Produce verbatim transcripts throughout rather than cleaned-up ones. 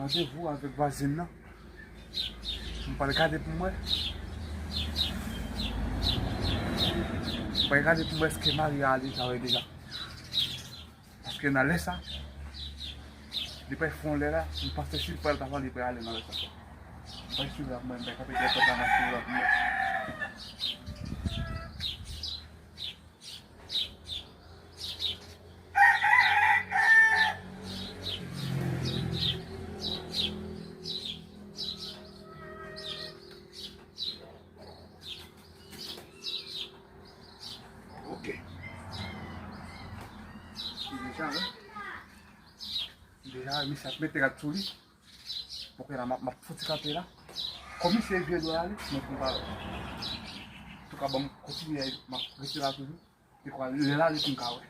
Randevou avèk vwazen nan. M pral gade pou m wè. M pral gade pou m wè èske mari a ale travay deja. Paske nan lè sa, li pral fè yon lè la, m panse si l pral travay, li pral ale nan lè sa. M pral swiv la pou mwen, m pral kanpe dèyè pòt la, m ap swiv la pou mwen. Ok. Deja, wi. Deja, misye ap mete rad sou li. Bon, kounye a la, m ap, m ap fouti kanpe la. Kòm misye vye dwèt la, li, mwen pou m pa, antouka, ban m kontinye, m ap rete la toujou. Dekwa lè l ale pou m ka wè.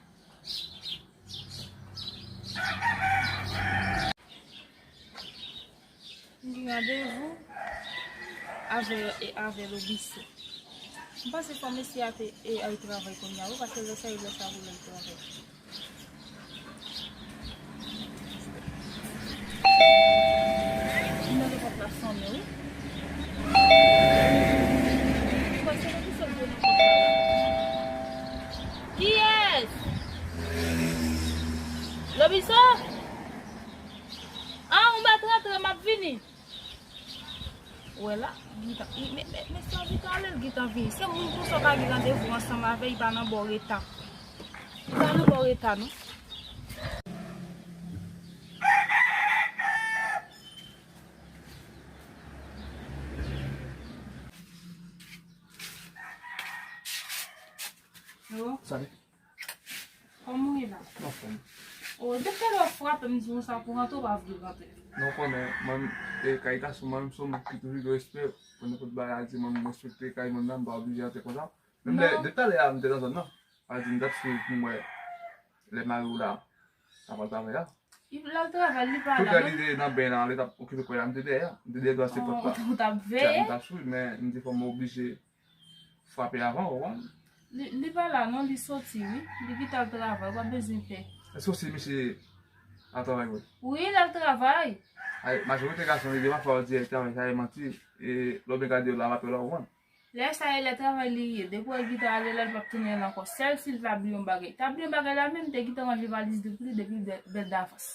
M gen randevou avè, e, avè Lobiso. M panse fò mesye a te, e, al travay kounye a, wi, paske lè sa, e lè sa pou l al travay. Nimewo pòt la sonnen, wi. Ou wè se Lobiso k jwe nan pòt la la. Kiyès? Lobiso? Ah, ou mèt rantre, m ap vini. Ou wè la, gentan, i, men, men, men se yon gentan ale, l gentan vini. Se moun konsa w ka gen randevou ansanm avè, li pa nan bò reta. Li pa nan bò reta, non. Yo. Salut. Kòman w ye la? Anfòm. O, depi talè w frape m di konsa pou rantre, w pa vle rantre. Non, konnen, mwen, e, kay gason, mwen, m se yon moun ki toujou gen respè pou nenpòt bagay, di mwen, m respekte kay moun nan, m pa oblije rantre konsa. Menm lè, depi talè a, m te nan zòn nan, a di m t ap swiv pou m wè lè mari w la, sa pral travay la. L al travay, li pa la. Tout lè li te nan beny la, li t ap okipe kò l la, m te dèyè, m te dèyè dwase pòt la. Ou t ap veye? M t ap swiv, men m te fè m oblije frape avan, ou konprann? Li, li pa la non, li soti wi. Li kite al travay, ou pa bezwen pè. Èske w si misye al travay vre? Wi, l al travay. Ay, majorite gason, li devan fwa yo di al travay, sa e manti. E lè w byen gade yo la, m ap wè la, ou konprann? Lè sa e lè travay li ye. Depi w wè kite ale la, li p ap tounen la ankò. Sèl si l ta bliye yon bagay. Ta bliye yon bagay la menm, te kite ranje valiz li pou li depi bèl, bèl davans.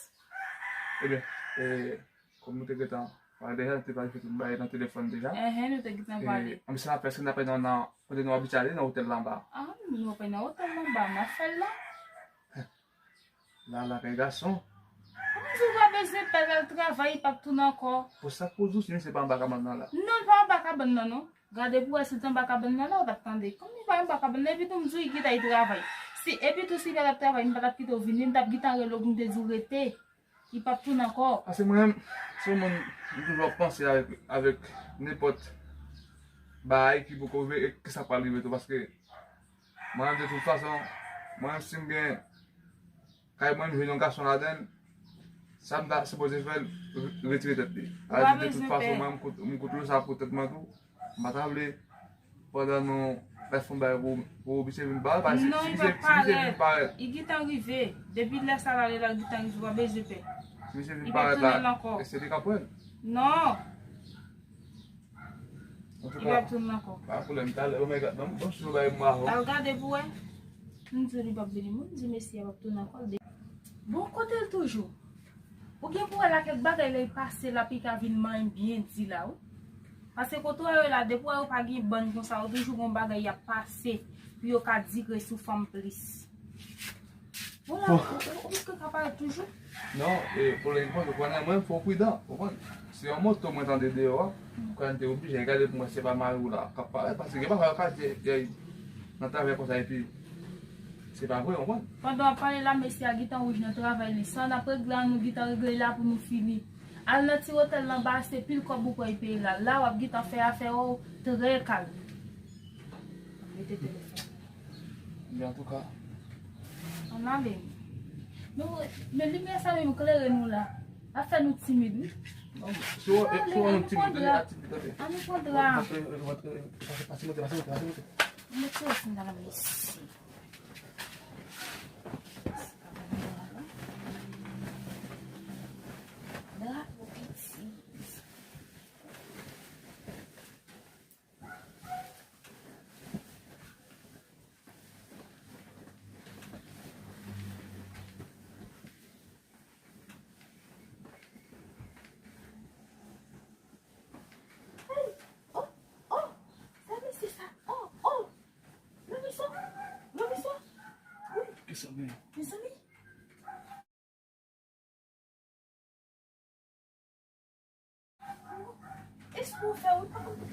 Ebyen, e, Kòm nou te gentan pale deja, nou te pale fè tout bagay nan telefòn deja. Enhen, nou te gentan pale. E, an, misye ap fè, èske n ap fè nan, nan kote nou abitye ale, nan otèl la anba? Ah, nou ap fè nan otèl la anba, n ap fè l la. La, la, kay gason. Kòman di w pa bezwen pè l al travay, li p ap tounen ankò? Pou sa k pou di w si misye pa anba kabann nan la? Non, li pa anba kabann nan, non. Gade pou wè si l t anba kabann nan la, ou t ap tande. Kòm li pa anba kabann nan, epi tou m di w li gentan al travay. Si, epi tou si l pa t ap travay, m pa t ap kite w vini, m t ap gentan rele w pou m te di w rete. Li p ap tounen ankò. Paske mwen menm, se yon moun, m toujou ap panse avèk, avèk nenpòt bagay ki poko rive e ki sa k pral rive tou. Paske mwen menm, de tout fason, mwen menm, si m gen kay mwen, m jwenn yon gason ladan l, sa m ta sipoze fè l, re-, retire tèt li. Ou pa bezwen pè. Alò, de tout fason, mwen, m kout, m kout lou sa pou tèt mwen tou. M pa ta vle, pandan nou ap fè yon bagay pou, pou misye vin parèt, paske si misye, si misye vin parèt. Li gentan rive. Depi lè sa l ale la, li gentan rive, ou pa bezwen pè. Si misye vin parèt la, e se li k ap pran l? Non. Li p ap tounen ankò. Pa pwoblèm, talè, oh my God, ban m, ban m sou bagay mwen avan. Al gade pou wè. M di w li p ap vini, mwen, m di mesye a p ap tounen ankò. Bon, kote l toujou? Ou gen pou wè la kèk bagay lè y pase la, pi ka vin manyen byen di la, wi. Paske kote w wè yo la, depi w wè yo pa gen bann konsa, yo toujou gon bagay y ap pase pou yo ka digre sou fanm plis. Bon, la, ou, ou, ou riske ka parèt toujou. Non, e, pou lè, ou konprann, mwen, fò w pridan, ou konprann. Se yon moto mwen tande deyò a, m kwè m te oblije gade pou mwen se pa mari w la k ap parèt, paske gen pafwa yo ka di, e, nan travay konsa, epi se pa vre, ou konprann. Pandan w ap pale la, mesye a gentan wouj nan travay li. Sa n ap regle an, nou gentan regle la pou nou fini. Al nan ti otèl lan anba, se pil kòb ou kwè y peye la. La, w ap gentan fè afè w trè kalm. Mete telefòn. Men antouka. Ann ale. Nou, men limyè sa menm klere nou la. Ap fè nou timid, wi. Si w, si w wè nou timid, tande, a timid, tande. Ann nou pran dra. Rantre, rantre, pase, pase, pase, pase, pase. Mete w fin nan mesye. Dra, ok.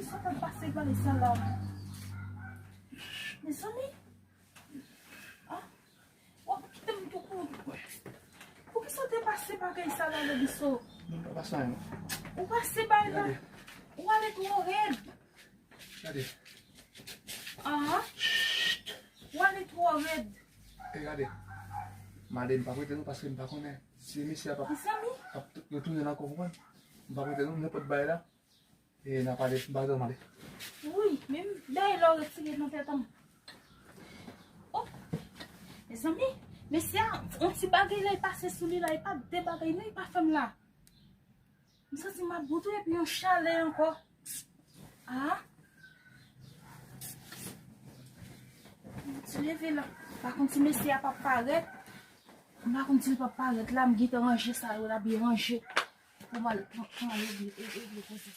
Sa k ap pase bagay sa la? Mezanmi. Ah, w ap kite m tou kouri. Poukisa w te pase bagay sa la, Lobiso? Non, pa pase anyen, non. Ou pase bagay la. Gade. Ou ale twò rèd. Gade. Ah. Ou ale twò rèd. E gade. M ale, m p ap rete non, paske m pa konnen si mesye a p ap, p ap retounen ankò, konprann? M p ap rete non, nenpòt bagay la. E n a pale, m pa gen mande. Wi, men dèyè lè w retire nan tèt an. Oh, mezanmi, mesye a, yon ti bagay la, e pase sou li la, e pa de bagay, non, e pa fè m la. M santi m ap bout wi, epi yon chalè ankò. Ah. M ti leve la. Pa konn si mesye a p ap parèt. M pa konn si l p ap parèt la, m gentan ranje sa yo la, byen ranje. Pou m al, pou, pou m al regle, regle koze.